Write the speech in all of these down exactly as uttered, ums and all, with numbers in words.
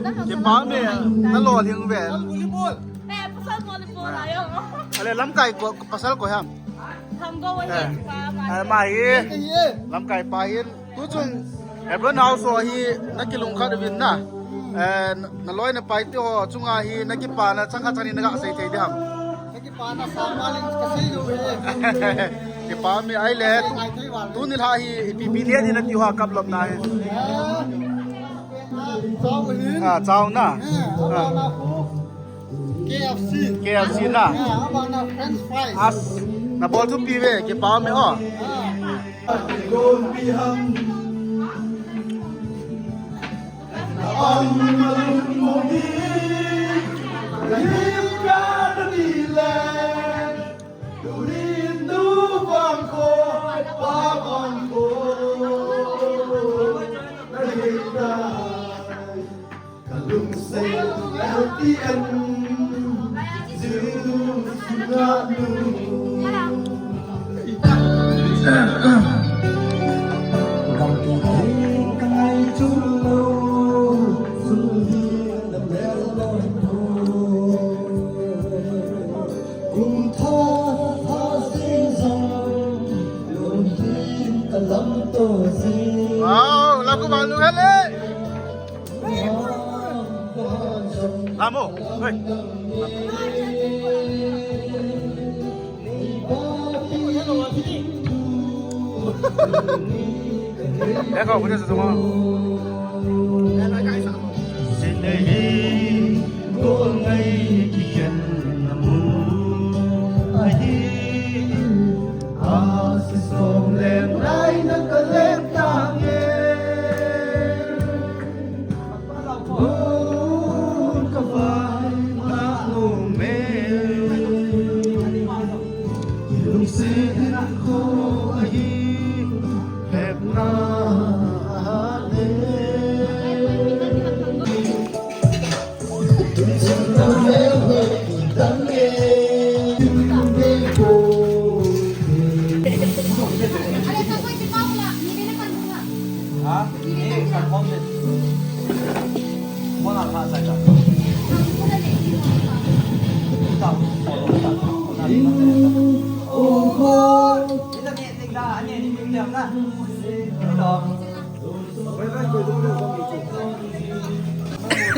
Kipa me, na lolhing ve. Pasal volleyball ayo. Ale lamkai ko, pasal ko ham. Thanggo ahi, eh, kipa ma. Eh, ma hi. Lamkai pa hin. Tuchung, Hebron House ho hi na kilungkhat uvin na. Eh, na loi na pai te ho chunga hi na kipana chang khat chang ni na ga sei thei ding ham. Ka kipana sa malin ka sei lou e. Kipa me ahile tu, tuni lha hi ipi ipi le ding na tiu ham kap lom na hi. Ah, ah, chau hin. Ah, chau na. Eh, ah. Abana khu. K F C. K F C na. Ah, abana French fries. As, na bol thupi ve, kipa me o. Ah. Wow, lagu malu hele. Lamo, hei. Eko, punya sesama. Sinahi, ko ngai kiken namu. Ahi, asi som lem lai na kalem tange.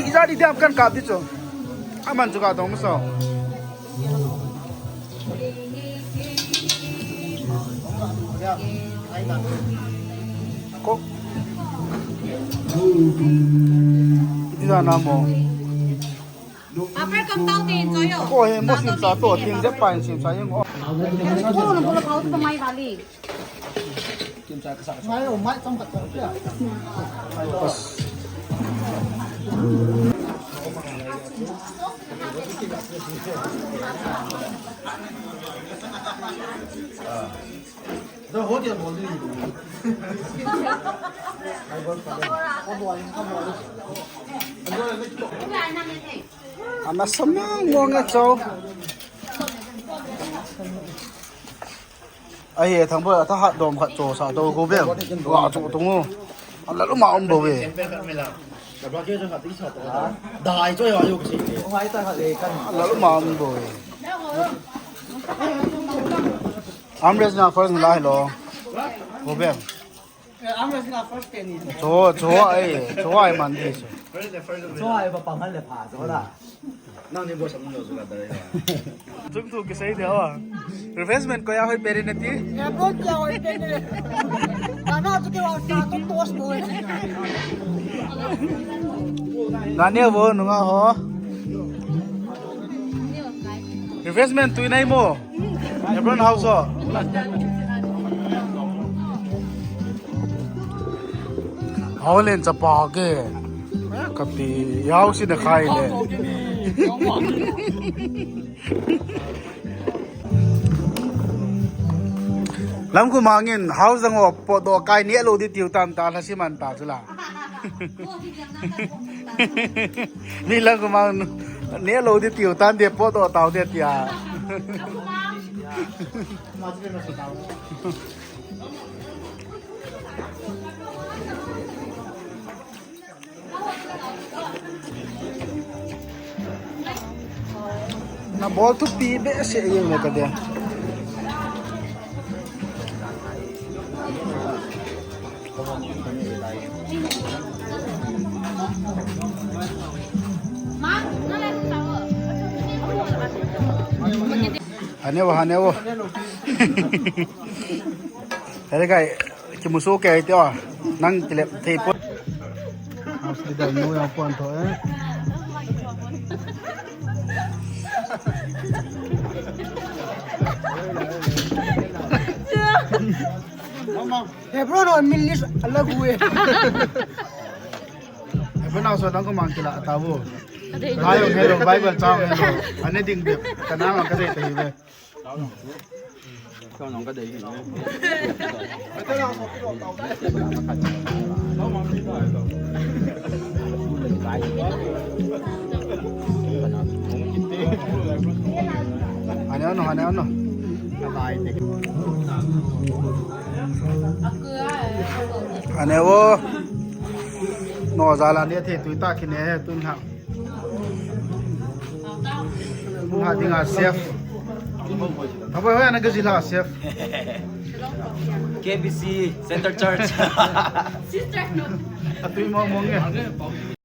Ija di diam kan kap di chu. Aman chu ka dong so. Ko. Iti na mo. Upper compound din, Joyo. Ko he mo sim sa to, tin je pa sim sa yung. Ko na bola pau to mai vali. Ana samang mo nga cho. Ai, thang ba, ta hat dom khat cho sa to ko bem. Wa cho to ngo. Ala lu ma um bo ve. Dai cho ya yo ki. Ala lu ma um bo ve. Armrest na first lai lo. Ko bem. Cho, cho ai, cho ai man di so. Cho ai ba pa man le pha cho da. Nang ni bo sam lo so ka da. Chung thu kisei de wa. Refreshment ko ya hoi peri na ti. Ya bo ya hoi peri. Kana tu ke wa sa tu tos bo. Nani bo nunga ho. Refreshment tui nai mo. Hebron House ho. Haulen chapa ke. Kati, house na khai le. Lam khu mangin house dang ho po do kai ne lo di tiu tan ta la si man ta chu la. Ni lang ko mang ne lo di tiu tan de po to tao de tia. Na bol thupi behseh jeng le ka dia. Hanevo, hanevo. Hei kai, kimusu ke ite wa. Nang tilep thei po. House leader nu ya pon tho eh. Hebron ho min list alag hu e. Hebron ho so nang ko mang kila ta bo. Ayo hello Bible chang hello. Ane ding be. Kana mang ka dei ta hi be. Ane ano, ane ano. Ane wo. No jala ne the tui ta kine he tun ha. Nga dinga chef. Thabo hoi ana gaji la chef. K B C Center Church. Atui mo mo nge.